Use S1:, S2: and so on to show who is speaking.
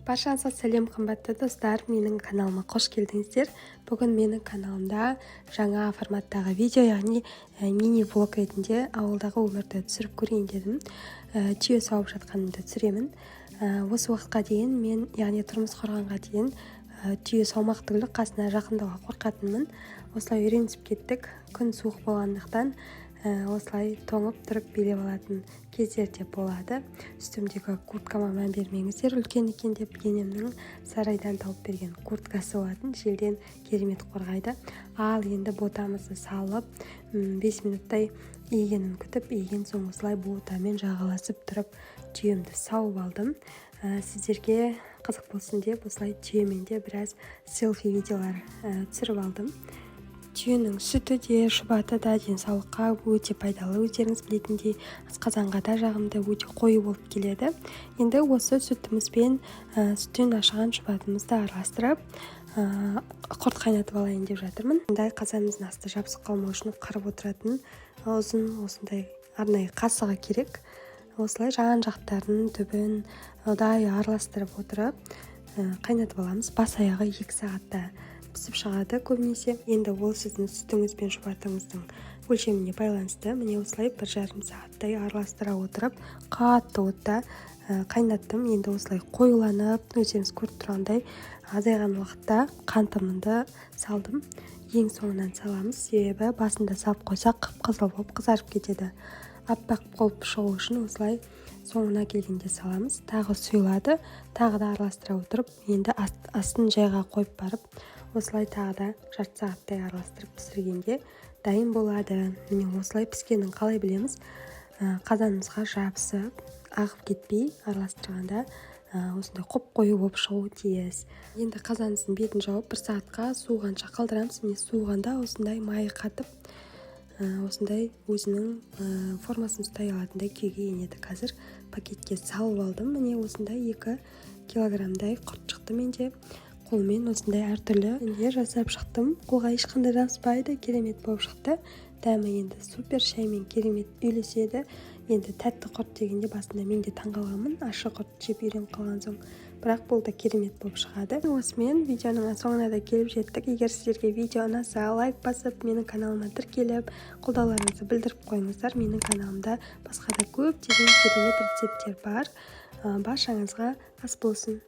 S1: Баршаңызға сәлем, қымбатты достар! Менің каналыма қош келдіңіздер! Бүгін менің каналымда жаңа форматтағы видео, яғни мини влог ретінде ауылдағы өмірді түсіріп көрейін дедім. Түйе сауып жатқанымды түсіремін. Осы уақытқа дейін мен, яғни тұрмыс құрғанға дейін, түйе саумақ түгілі, қасына жақындауға қорқатынмын. Осылай үйренісіп кеттік. Күн суық болғандықтан, осылай тоңып тұрып билеп алатын кездер де болады. Үстімдегі курткама мән бермеңіздер, үлкен екен деп енемнің сарайдан тауып берген курткасы болатын, желден керемет қорғайды. Ал енді ботамызды салып, 5 минуттай иігенін күтіп, иіген соң осылай ботамен жағаласып тұрып түйемді сауып алдым. Сіздерге қызық болсын деп, осылай түйемен де біраз селфи видеолар түсіріп алдым. Түйенің сүті де, шұбаты да денсаулыққа өте пайдалы. Өздеріңіз білетіндей, асқазанға да жағымды, өте қою болып келеді. Енді осы сүтіміз бен сүттен ашыған шұбатымызды араластырып, құрт қайнатып алайын деп жатырмын. Мындай қазанымыздың асты жабысып қалмау үшін қырып отыратын ұзын осындай арнайы қасығы керек. Осылай жан жақтарын, түбін ұдайы араластырып отырып, қайнатып аламыз. Бас аяғы 2 сағатта пісіп шығады көбінесе. Енді ол сіздің сүтіңіз бен шұбатыңыздың өлшеміне байланысты. Міне, осылай 1,5 сағаттай араластыра отырып, қатты отта қайнаттым. Енді осылай қоюланып, өздеріңіз көріп тұрғандай, азайған уақытта қантымды салдым. Ең соңынан саламыз, себебі басында салып қойсақ, қып қызыл болып қызарып кетеді. Аппақ болып шығу үшін осылай соңына келгенде саламыз. Тағы сұйылады, тағы да араластыра отырып, енді астын жайға қойып барып, осылай тағы да жарты сағаттай араластырып пісіргенде дайын болады. Міне, осылай піскенін қалай білеміз? Қазанымызға жабысып, ағып кетпей, араластырғанда осындай қоп қою болып шығуы тиіс. Енді қазанымыздың бетін жауып, бір сағатқа суығанша қалдырамыз. Міне, суығанда осындай майы қатып, осындай өзінің формасын ұстай алатындай күйге енеді. Қазір пакетке салып алдым. Міне, осындай 2 килограммдай құрт шықты менде. Қолмен осындай әртүрлі жасап шықтым. Қолға ешқандай жабыспайды, керемет болып шықты. Дәмі енді супер, шаймен керемет үйлеседі. Енді тәтті құрт дегенде басында мен де таңғалғанмын, ащы құрт жеп үйреніп қалған соң, бірақ бұл да керемет болып шығады. Осымен видеоның соңына да келіп жеттік. Егер сіздерге видео ұнаса, лайк басып, менің каналыма тіркеліп, қолдауларыңызды білдіріп қойыңыздар. Менің каналымда басқа да көптеген керемет рецепттер бар. Баршаңызға ас болсын!